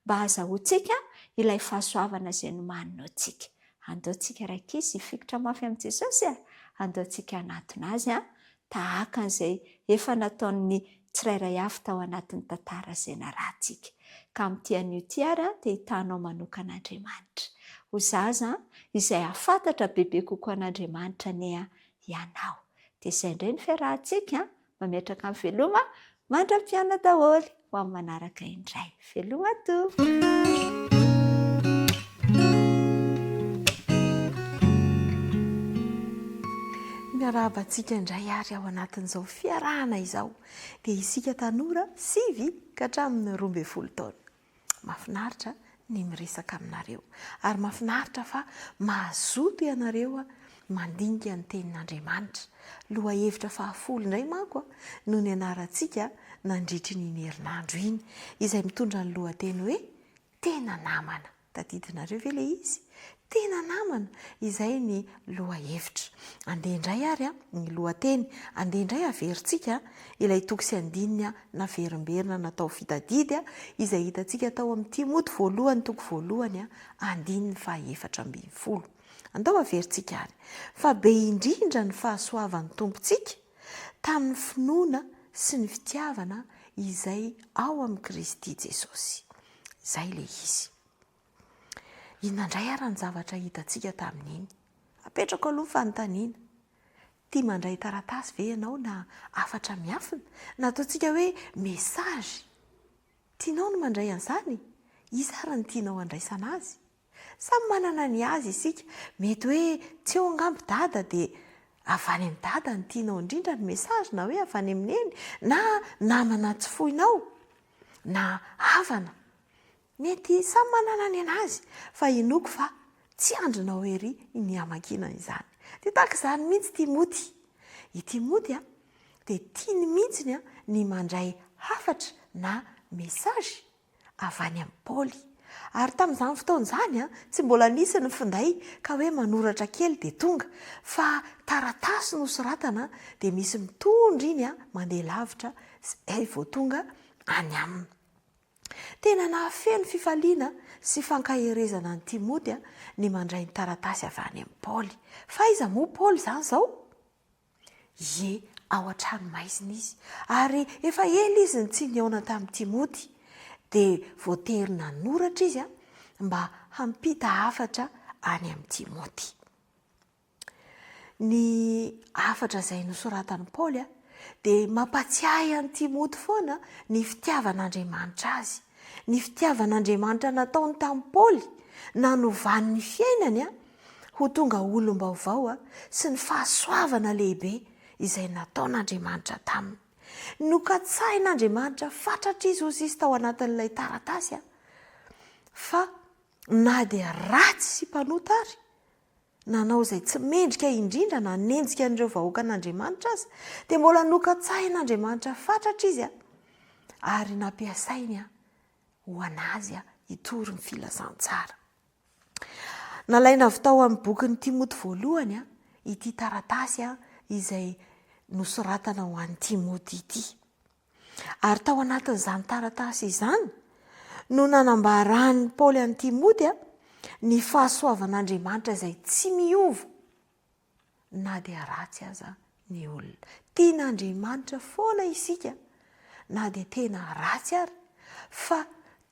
Mba hahazahoantsika ilay fahasoavana izay nomaniny ho antsika. Andao tsika rankizy hifikitra mafy amin'i Jesosy e! Andao tsika hanatona Azy an, tahaka an'izay efa nataon'ny tsirairay avy tao anatin'ny tantara izay narahantsika. Ka amin'ity anio ity ary an, dia hitanao manokana Andriamanitra. Ho zaza izay hahafantatra bebe kokoa an'Andriamanitra anie an, ianao. Dia izay indray ny fiarahantsika, mametraka ny veloma, mandra-pihaona daholo ho amin'ny manaraka indray. Veloma tompoko. Miarahaba antsika indray ary ao anatin'izao fiarahana izao dia isika tanora sivy ka hatramin'ny 12 taona. Mahafinaritra ny miresaka aminareo. Ary mahafinaritra fa mazoto ianareo mandinika ny Tenin'Andriamanitra. Lohahevitra fahafolo indray manko no nianarantsika nandritry ny iny herinandro iny, izay mitondra ny lohateny hoe Tena namana. Tadidinareo ve ilay izy? Tena namana! Izay ny lohahevitra. Andeha indray ary ny lohateny. Andeha indray averintsika ilay toko sy andininy naverimberina natao fitadidy izay hitantsika tao amin'ny Timoty voalohany toko voalohany andininy faha-14. Andao averintsika ary fa be indrindra ny fahasoavan'ny Tompontsika tamin'ny finoana sy ny fitiavana izay ao amin'i Kristy Jesosy. Izay ilay izy. Inona indray ary ny zavatra hitantsika tamin'iny? Apetrako aloha ny fanontaniana. Tia mandray taratasy ve ianao na hafatra miafina, na ataontsika hoe message? Tianao ny mandray an'izany? Iza ary no tianao handraisana azy? Samy manana ny azy isika. Mety hoe tsy eo angamba i Dada dia avy any amin'i Dada no tianao indrindra ny message na hoe avy any amin'i Neny na namana tsy foinao na havana. Mety samy manana ny anazy fa inoako fa tsy andrinao ery ny hamakiana izany. Dia tahaka izany mihitsy Timoty. I Timoty dia tiany mihitsy ny mandray hafatra na message avy any amin'i Paoly. Ary tamin'izany fotoana izany tsy mbola nisy ny finday ka hoe manoratra kely dia tonga fa taratasy no soratana dia misy mitondra iny mandeha lavitra izay vao tonga any aminy. Tena nahafeno fifaliana sy fankaherezana an'i Timoty ny mandray ny taratasy avy any amin'i Paoly. Fa aiza moa Paoly izany izao? Ie, ao an-tranomaizina izy. Ary efa ela izy no tsy nihaona tamin'i Timoty. Dia voatery nanoratra izy mba hampita hafatra any amin'i Timoty. Ny hafatra izay nosoratan'i Paoly dia mampatsiahy an'i Timoty foana ny fitiavan'Andriamanitra azy. Ny fitiavan'Andriamanitra nataony tamin'i Paoly, nanovany ny fiainany ho tonga olom-baovao sy ny fahasoavana lehibe izay nataon'Andriamanitra taminy. Nokatsahin'Andriamanitra fatratra izy, hozy izy tao anatin'ilay taratasy, fa na dia ratsy sy mpanota ary nanao izay tsy mendrika indrindra nanenjika an'ireo vahoakan'Andriamanitra aza, dia mbola nokatsahin'Andriamanitra fatratra izy. Ary nampiasainy ho an'azy hitory ny filazantsara. Nalaina avy tao amin'ny bokin'i Timoty voalohany ity taratasy izay nosoratana ho an'i Timoty ity. Ary tao anatin'izany taratasy izany no nanambaran'i Paoly an'i Timoty ny fahasoavan'Andriamanitra izay tsy miova na dia ratsy aza ny olona. Tian'Andriamanitra foana isika na dia tena ratsy ary, fa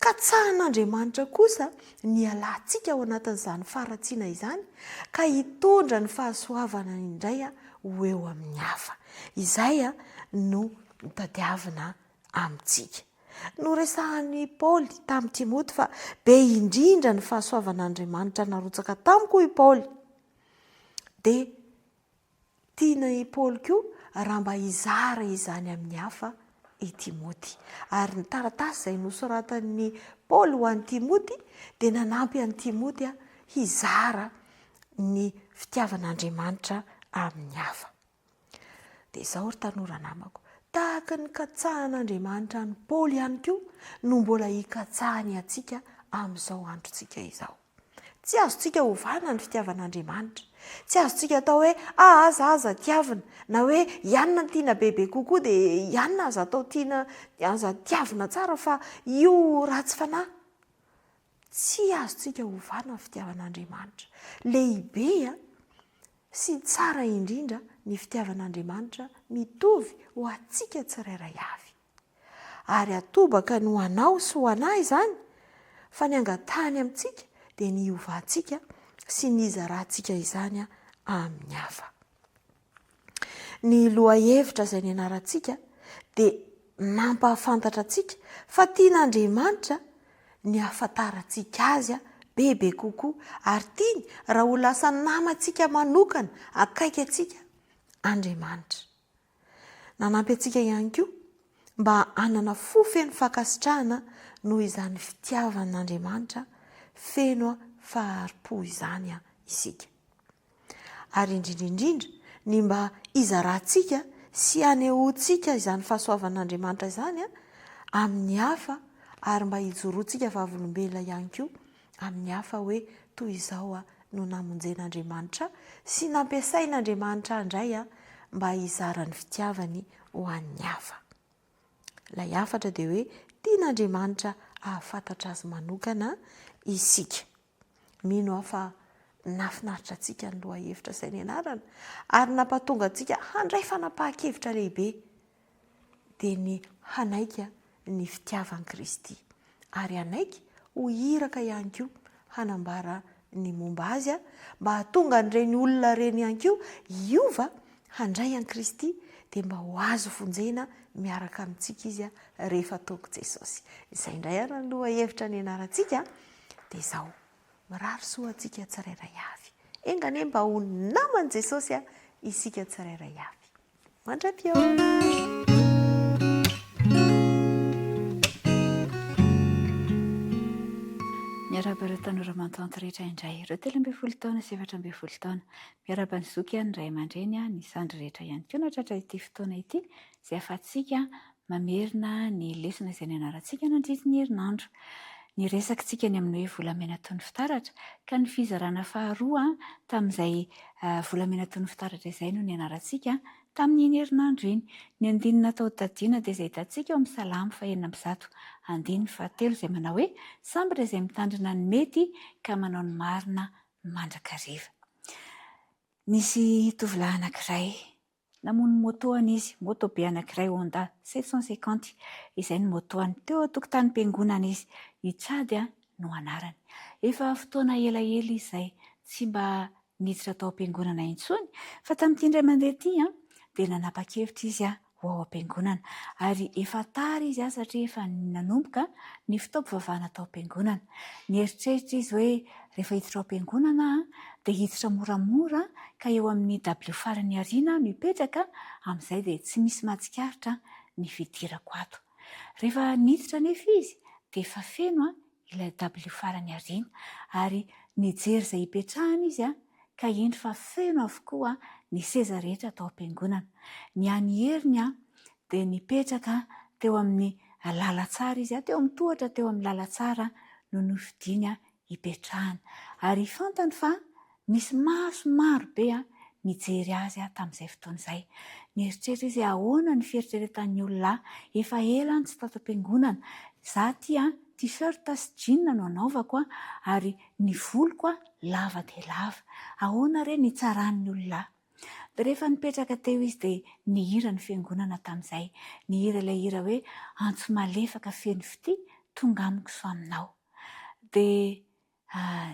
katsahin'Andriamanitra kosa ny hialantsika ao anatin'izany faharatsiana izany ka hitondra ny fahasoavana indray ho eo amin'ny hafa. Izay no tadiavina amintsika. Noresahan'i Paoly tamin'i Timoty fa be indrindra ny fahasoavan'Andriamanitra narotsaka tamiko hoy Paoly. Dia tian'i Paoly koa raha mba hizara izany amin'ny hafa i Timoty. Ary ny taratasy izay nosoratan'i Paoly ho an'i Timoty dia nanampy an'i Timoty hizara ny fitiavan'Andriamanitra amin'ny hafa. Dia izao ry tanora namako, tahaka ny katsahan'Andriamanitra an'i Paoly ihany koa no mbola hikatsahany antsika amin'izao androntsika izao. Tsy azontsika ovana ny fitiavan'Andriamanitra. Tsy azontsika atao hoe ah aza aza tiavina, na hoe i anona no tiana bebe kokoa dia i anona aza atao tiana, aza tiavina tsara fa io ratsy fanahy. Tsy azontsika ovana ny fitiavan'Andriamanitra. Lehibe sy tsara indrindra ny fitiavan'Andriamanitra mitovy ho antsika tsirairay avy. Ary atobaka ny ho anao sy ho anà izany, fa ny angatahany amintsika dia ny hiovantsika sy ny hizarantsika izany amin'ny hafa. Ny lohahevitra izay nianarantsika dia nampahafantatra antsika fa tian'Andriamanitra ny hahafantarantsika Azy bebe kokoa ary tiany raha ho lasa namantsika manokana akaiky antsika Andriamanitra. Nanampy antsika ihany koa mba hanana fo feno fankasitrahana noho izany fitiavan'Andriamanitra feno fahari-po izany isika. Ary indrindra indrindra ny mba hizarantsika sy hanehoantsika izany fahasoavan'Andriamanitra izany amin'ny hafa ary mba hijoroantsika vavolombelona ihany koa amin'ny hafa hoe toy izao no namonjen'Andriamanitra sy nampiasain'Andriamanitra ahy indray mba hizara ny fitiavany ho an'ny hafa. Ilay hafatra dia hoe tian'Andriamanitra hahafantatra azy manokana isika. Mino aho fa nahafinaritra antsika ny lohahevitra izay nianarana ary nampahatonga antsika handray fanapahan-kevitra lehibe, dia ny hanaiky ny fitiavan'i Kristy ary hanaiky ho iraka ihany koa hanambara ny momba Azy mba hahatonga an'ireny olona ireny ihany koa hiova handray an'i Kristy dia mba ho azo vonjena miaraka amintsika izy rehefa tonga Jesosy. Izay indray ary ny lohahevitra nianarantsika. Dia izao, mirary soa antsika tsirairay avy. Enga anie mba ho naman'i Jesosy isika tsirairay avy. Mandra-pihaona! Miarahaba ireo tanora mantanty rehetra indray, ireo 13 taona sy 14 taona. Miarahaba ny zoky, ny ray aman-dreny, ny zandry rehetra ihany koa nahatratra ity fotoana ity izay ahafahantsika Mamerina ny lesona izay nianarantsika nandritry ny herinandro. Niresaka isika ny amin'ny hoe volamena toy ny fitaratra, ka ny fizarana faharoa tamin'izay volamena toy ny fitaratra izay no nianarantsika tamin'iny herinandro iny. Ny andininy natao tadiana dia izay hitantsika ao amin'ny Salamo fahenina amby 100 andininy fahatelo izay manao hoe, Sambatra izay mitandrina ny mety ka manao ny marina mandrakariva. Nisy tovolahy anankiray Namono moto-any izy, moto be anankiray Honda 750, izay ny moto-any. Teo an-tokotanim-piangonana izy. I Chad no anarany. Efa fotoana elaela izy izay tsy mba niditra tao am-piangonana intsony, fa tamin'ity indray mandeha ity dia nanapa-kevitra izy ho ao am-piangonana. Ary efa tara izy satria efa nanomboka ny fotoam-pivavahana tao am-piangonana. Nieritreritra izy hoe rehefa hiditra ao am-piangonana aho dia hiditra moramora ka eo amin'ny dabilio farany aoriana aho no hipetraka, amin'izay dia tsy misy mahatsikaritra ny fidirako ato. Rehefa niditra anefa izy dia efa feno ilay dabilio farany aoriana ary nijery izay hipetrahana izy ka indro fa feno avokoa ny seza rehetra tao am-piangonana. Ny an'i Heriny dia nipetraka teo amin'ny lalantsara izy, teo amin'ny tohatra teo amin'ny lalantsara no nofidiny hipetrahana. Ary fantany fa nisy maso maro be nijery azy tamin'izay fotoana izay. Nieritreritra izy hoe ahoana ny fieritreretan'ny olona ahy, efa ela aho no tsy tato am-piangonana, izaho ity t-shirt sy jean no anaovako ary ny voloko lava dia lava. Ahoana re ny hitsaran'ny olona ahy? Dia rehefa nipetraka teo izy dia nihira ny fiangonana tamin'izay. Nihira ilay hira hoe Antso malefaka feno fitia, tonga amiko so aminao. Dia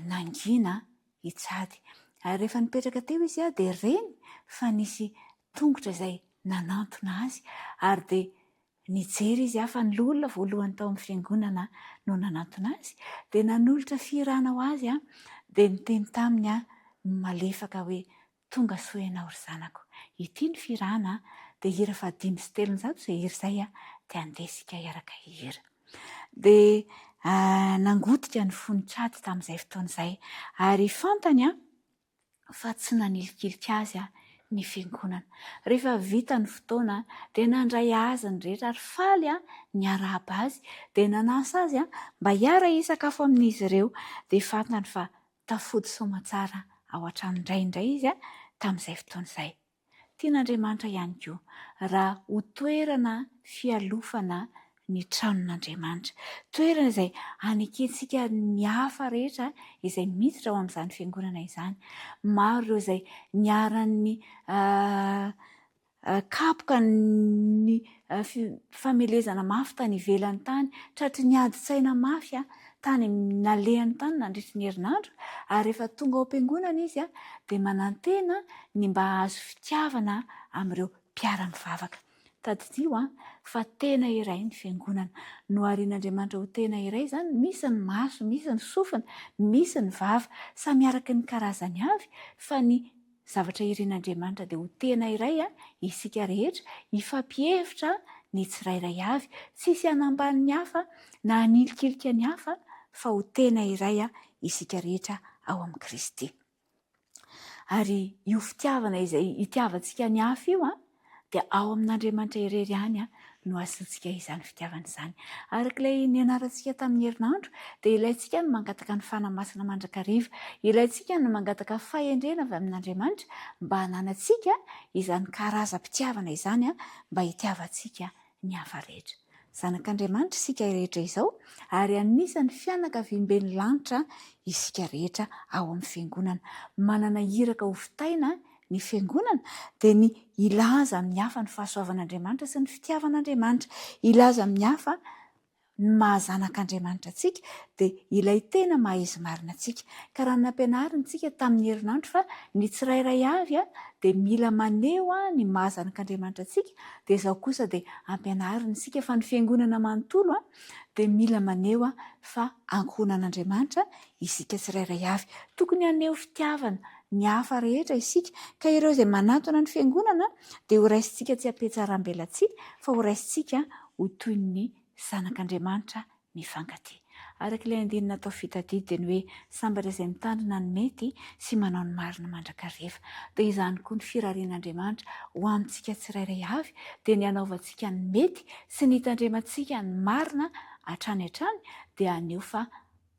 nangina i Chady. Ary rehefa nipetraka teo izy dia reny fa nisy tongotra izay nanantona azy ary dia Nijery izy fa ny loholona voalohany tao amin'ny fiangonana no nanantona azy, dia nanolotra fihirana ho azy dia niteny taminy malefaka hoe, Tonga soa ianao ry zanako. Ity ny fihirana, dia hira faha-305 izay hira izay, dia andeha isika hiaraka hihira. Dia nangotika ny fon'i Chad tamin'izay fotoana izay, ary fantany fa tsy nanilikilika azy ny fiangonana. Rehefa vita ny fotoana dia nandray azy ny rehetra ary faly niarahaba azy dia nanasa azy mba hiara-hisakafo amin'izy ireo. Dia fantany fa tafody soamantsara ao an-tranon-dray indray izy tamin'izay fotoana izay. Tian'Andriamanitra ihany koa raha ho toerana fialofana ny tranon'Andriamanitra. Toerana izay anekentsika ny hafa rehetra izay miditra ao amin'izany fiangonana izany. Maro ireo izay niharan'ny kapoka ny famelezana mafy tany ivelany tany, tratry ny adin-tsaina mafy tany nalehany tany nandritry ny herinandro, ary rehefa tonga ao am-piangonana izy dia manantena ny mba hahazo fitiavana amin'ireo mpiara-mivavaka. Tadidio fa tena iray ny fiangonana. Noharian'Andriamanitra ho tena iray izany, misy ny maso, misy ny sofina, misy ny vava, samy araka ny karazany avy, fa ny Zavatra irin'Andriamanitra dia ho tena iray isika rehetra, hifampihevitra ny tsirairay avy, tsy hisy hanambany ny hafa na hanilikilika ny hafa fa ho tena iray isika rehetra ao amin'i Kristy. Ary io fitiavana izay itiavantsika ny hafa io dia ao amin'Andriamanitra irery ihany no ahazoantsika izany fitiavana izany. Araka ilay nianarantsika tamin'ny herinandro, dia ilaintsika ny mangataka ny Fanahy Masina mandrakariva. Ilaintsika ny mangataka fahendrena avy amin'Andriamanitra mba hananantsika izany karazam-pitiavana izany mba hitiavantsika ny hafa rehetra. Zanak'Andriamanitra isika rehetra izao ary anisan'ny fianakaviamben'ny lanitra isika rehetra ao amin'ny Fiangonana. Manana iraka hovitaina ny Fiangonana dia ny hilaza amin'ny hafa ny fahasoavan'Andriamanitra sy ny fitiavan'Andriamanitra. Hilaza amin'ny hafa ny maha zanak'Andriamanitra antsika dia ilay tena maha izy marina antsika. Ka raha nampianarina isika tamin'ny herinandro fa ny tsirairay avy dia mila maneho ny maha zanak'Andriamanitra antsika dia izao kosa dia ampianarina isika fa ny fiangonana manontolo dia mila maneho fa ankohonan'Andriamanitra isika tsirairay avy. Tokony haneho fitiavana ny hafa rehetra isika ka ireo izay manatona ny fiangonana dia ho raisintsika tsy am-pihatsaram-belatsihy fa ho raisintsika ho toy ny zanak'Andriamanitra mifankatia. Araka ilay andininy natao fitadidy dia ny hoe sambatra izay mitandrina ny mety sy manao ny marina mandrakariva. Dia izany koa ny firarian'Andriamanitra ho amintsika tsirairay avy dia ny hanaovantsika ny mety sy ny hitandremantsika ny marina hatrany hatrany dia haneho fa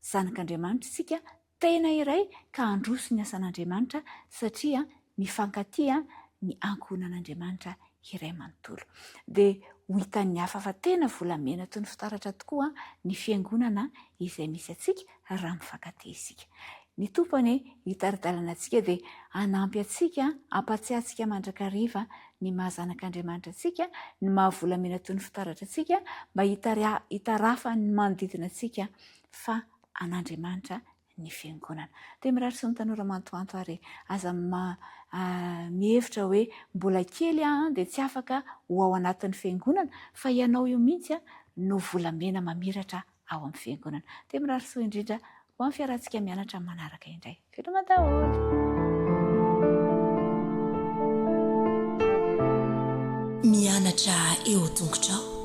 zanak'Andriamanitra isika tena iray ka handroso ny asan'Andriamanitra satria mifankatia ny ankohonan'Andriamanitra iray manontolo. Dia ho hitan'ny hafa fa tena volamena toy ny fitaratra tokoa ny fiangonana izay misy antsika raha mifankatia isika. Ny Tompo anie hitari-dalana antsika dia hanampy antsika, hampatsiahy antsika mandrakariva ny maha zanak'Andriamanitra antsika, ny maha volamena toy ny fitaratra antsika mba hitarafan'ny manodidina antsika fa an'Andriamanitra ny fiangonana. Dia mirary soa ny tanora mantoanto ary aza mihevitra hoe mbola kely aho dia tsy afaka ho ao anatin'ny fiangonana fa ianao io mihitsy no volamena mamiratra ao amin'ny fiangonana. Dia mirary soa indrindra ho amin'ny fiarahantsika mianatra manaraka indray. Veloma daholo! Mianatra eo tongotrao.